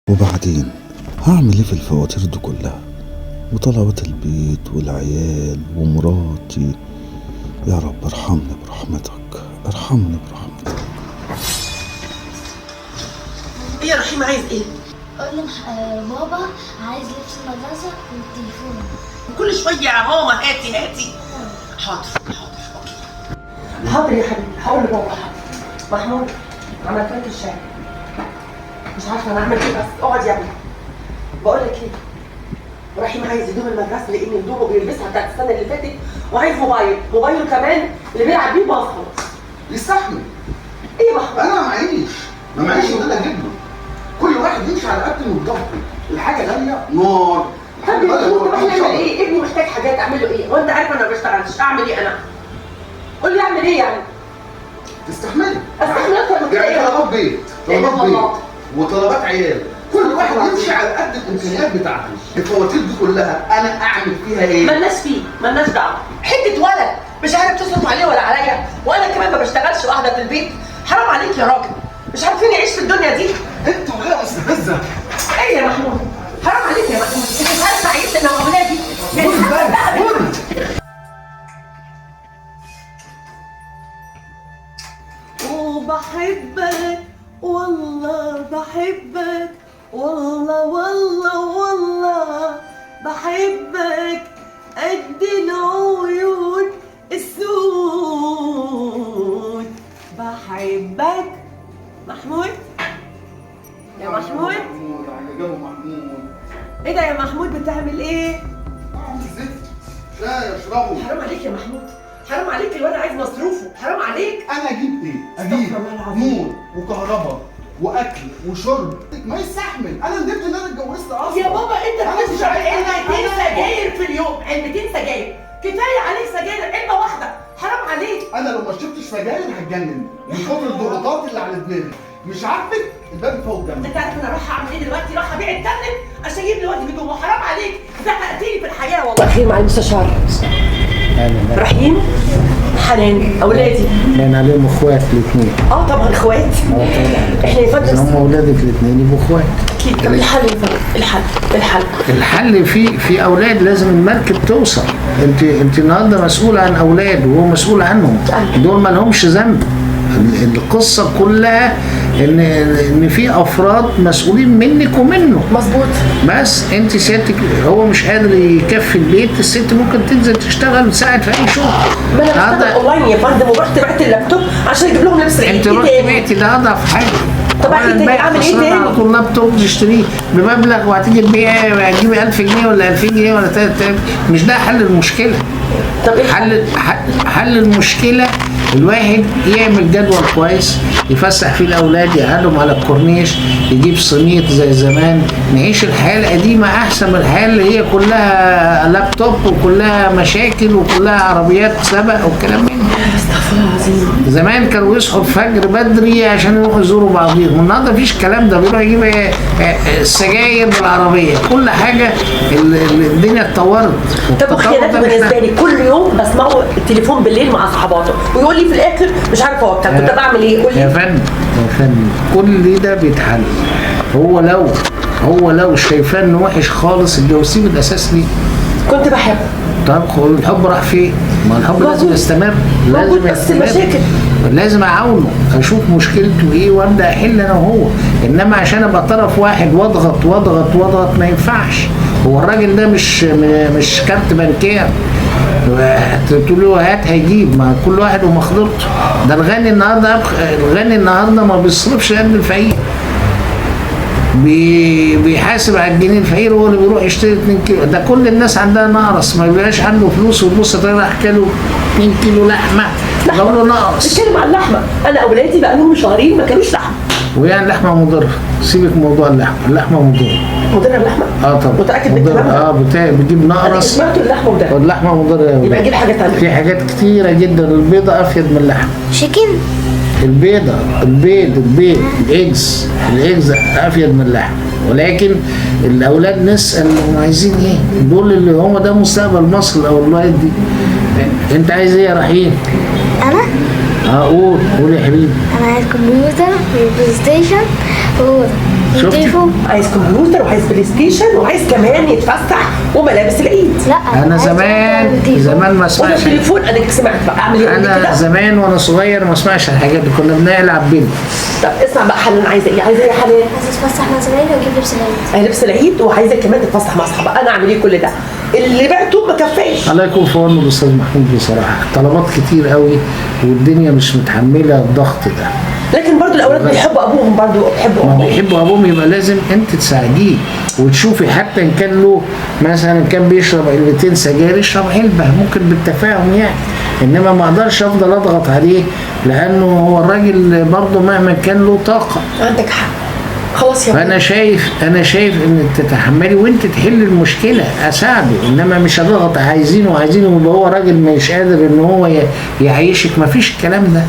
وبعدين هعمل ايه في الفواتير دي كلها وطلبات البيت والعيال ومراتي؟ يا رب ارحمني برحمتك، ارحمني برحمتك. ايه يا رحيم، عايز ايه؟ اقول له بابا عايز لبس المدرسة والتليفون. كل شوية يا ماما هاتي هاتي. حاضر حاضر، okay حاضر يا حبيبي، هقول لبابا حاضر. محمود عملت لك الشاي، مش عارفه انا اعمل ايه، بس اقعد يا ابني. بقول لك ايه، رحيم عايز هدوم المدرسة لان هدومه بيلبسها بتاعت السنة اللي فاتت، وعايز موبايل، موبايله كمان اللي بيلعب بيه باظ خلاص. يستحمل. ايه يا محمود؟ انا معيش، ما معيش ان انا اجيب له. كل واحد يمشي على قد مدته، الحاجة غالية نار. طب يا محمود، طب احنا نعمل ايه؟ ابني محتاج حاجات، اعمل له ايه؟ وانت عارف انا ما بشتغلش، اعمل ايه انا؟ قول لي اعمل ايه يعني؟ تستحملي. استحمل اكتر من كده. يعني طلبات بيت، طلبات بيت وطلبات عيال، كل واحد يمشي على قد الامكانيات بتاعته. الفواتير دي كلها انا اعمل فيها ايه؟ مالناش فيه، مالناش دعوه. حتة ولد مش عارف تصرف عليه ولا عليا، وانا كمان ما بشتغلش وقاعدة في البيت. حرام عليك يا راجل، مش عارفين نعيش في الدنيا دي. انتوا غير مستفزة. ايه يا محمود؟ حرام عليك يا محمود، انت مش عارف تعيش انا واولادي. وبحبك والله، بحبك والله والله والله، بحبك قد العيون السود، بحبك. محمود يا محمود، محمود ايه ده يا محمود، بتعمل ايه؟ بعمل زفت شاي اشربه. حرام عليك يا محمود، حرام عليك، الولد عايز مصروفه، حرام عليك. انا اجيب ايه؟ اجيب نور وكهرباء واكل وشرب، ما يستحمل. انا ندمت ان انا اتجوزت اصلا. يا بابا انت بتشرب علبتين سجاير في اليوم، علبتين سجاير، كفاية عليك سجاير، علبة واحدة، حرام عليك. انا لو ما شربتش سجاير هتجنن من كتر الضغوطات اللي على دماغي. مش عاجبك الباب فوق جنبي. انت عارف انا رايحة اعمل ايه دلوقتي؟ رايحة ابيع التابلت عشان اجيب لواد هدومه. حرام عليك، زهقتني في الحياة والله. اخير مع المستشار رحيم حنان اولادي. باين عليهم اخوات الاثنين. اه طبعا اخوات. احنا يا فندم هم اولادك الاثنين يبقوا اخوات. اكيد. طب الحل يا فندم، الحل الحل الحل في اولاد، لازم المركب توصل. انت النهارده مسؤول عن اولاد وهو مسؤول عنهم، دول ما لهمش ذنب. القصة كلها ان في افراد مسؤولين منك ومنه. مظبوط. بس انت سيادتك هو مش قادر يكفي البيت، الست ممكن تنزل تشتغل وتساعد في اي شغل. ما انا بشتغل اونلاين يا فندم، ورحت بعت اللابتوب عشان اجيب لهم لبس العيد. انت رحت بعتي، ده اضعف حاجة. طب اعمل ايه تاني؟ اعمل ايه تاني؟ على طول لابتوب تشتريه بمبلغ وهتيجي تبيعي، هتجيبي 1000 جنيه ولا 2000 جنيه ولا 3000، مش ده حل المشكلة. طب ايه حل المشكلة؟ الواحد يعمل جدول كويس، يفسح فيه الاولاد، يقعدهم على الكورنيش، يجيب صينية زي زمان، نعيش الحياة القديمة احسن من الحياة اللي هي كلها لابتوب وكلها مشاكل وكلها عربيات سبق والكلام من ده. استغفر الله العظيم. زمان كانوا يصحوا الفجر بدري عشان يروحوا يزوروا بعضيهم، النهارده مفيش الكلام ده، بيروح يجيب السجاير بالعربية، كل حاجة. الدنيا اتطورت. طب وخيانته بالنسبة لي كل يوم بسمعه التليفون بالليل مع صحباته ويقول لي في الاخر مش عارفه هو كنت بعمل ايه. قول لي يا فندم، يا فندم كل ده بيتحل. هو لو شايفاه انه وحش خالص اتجوزيه من الاساس ليه؟ كنت بحبه. طب الحب راح فين؟ ما الحب لازم يستمر، لازم بس المشاكل لازم اعاونه، اشوف مشكلته ايه وابدا احل انا وهو، انما عشان ابقى طرف واحد واضغط واضغط واضغط ما ينفعش. هو الراجل ده مش كارت بنكير تقول له هات هيجيب، ما كل واحد ومقدرته. ده الغني النهارده، الغني النهارده ما بيصرفش قد الفقير، بيحاسب على الجنيه، الفقير هو اللي بيروح يشتري 2 كيلو. ده كل الناس عندها نقرس، ما بيبقاش عنده فلوس ويبص تلاقي كيلو 2 كيلو لحمه، بقول له نقرس. اتكلم عن اللحمة، انا اولادي بقى لهم شهرين ما كانوش لحمه. ويعني اللحمة مضرة، سيبك من موضوع اللحمة، اللحمة مضرة. مضرة اللحمة؟ اه طبعا. متاكد من الكلام ده؟ اه بتجيب نقرس. سمعت اللحمة مضرة. اللحمة مضرة. يبقى اجيب حاجة ثانية. في حاجات كتيرة جدا، البيضة افيد من اللحمة. chicken؟ البيضة، البيض، البيض، ال eggs، ال eggs افيد من اللحم. ولكن الاولاد نسال هم عايزين ايه؟ دول اللي هم ده مستقبل مصر الاولاد دي. انت عايز ايه يا رحيم؟ انا؟ قول قول يا حبيبي. انا عايز كمبيوتر وبلاي ستيشن وأوضة. شفتي؟ والتليفون. عايز كمبيوتر وعايز PlayStation وعايز كمان يتفسح وملابس العيد. لا انا عايز زمان والتليفون. زمان ما اسمعش. والتليفون اديك سمعت بقى، اعمل ايه؟ انا كده؟ زمان وانا صغير ما اسمعش الحاجات دي، كنا بنلعب بيلي. طب اسمع بقى حنان عايزه ايه؟ عايزه ايه يا حنان؟ عايزه اتفسح مع زمايلي واجيب لبس العيد. عايزه لبس العيد وعايزه كمان تتفسح مع اصحابها. انا اعمل ايه كل ده؟ اللي بعته ما كفاش. الله يكون في عونه الاستاذ محمود بصراحة، طلبات كتير قوي والدنيا مش متحملة الضغط ده. لكن برضو الاولاد بيحبوا ابوهم، برضو بيحبوا ما ابوهم. بيحبوا ابوهم، يبقى لازم انت تساعديه وتشوفي، حتى ان كان له مثلا كان بيشرب علبتين سجاير يشرب علبة، ممكن بالتفاهم يعني. انما ما اقدرش افضل اضغط عليه لانه هو الراجل برضه مهما كان له طاقة. عندك حق. خلاص يا فانا شايف، انا شايف ان تتحملي وانت تحل المشكلة، اساعده، انما مش هضغط عايزينه وعايزينه ويبقى هو راجل مش قادر ان هو يعيشك، مفيش الكلام ده.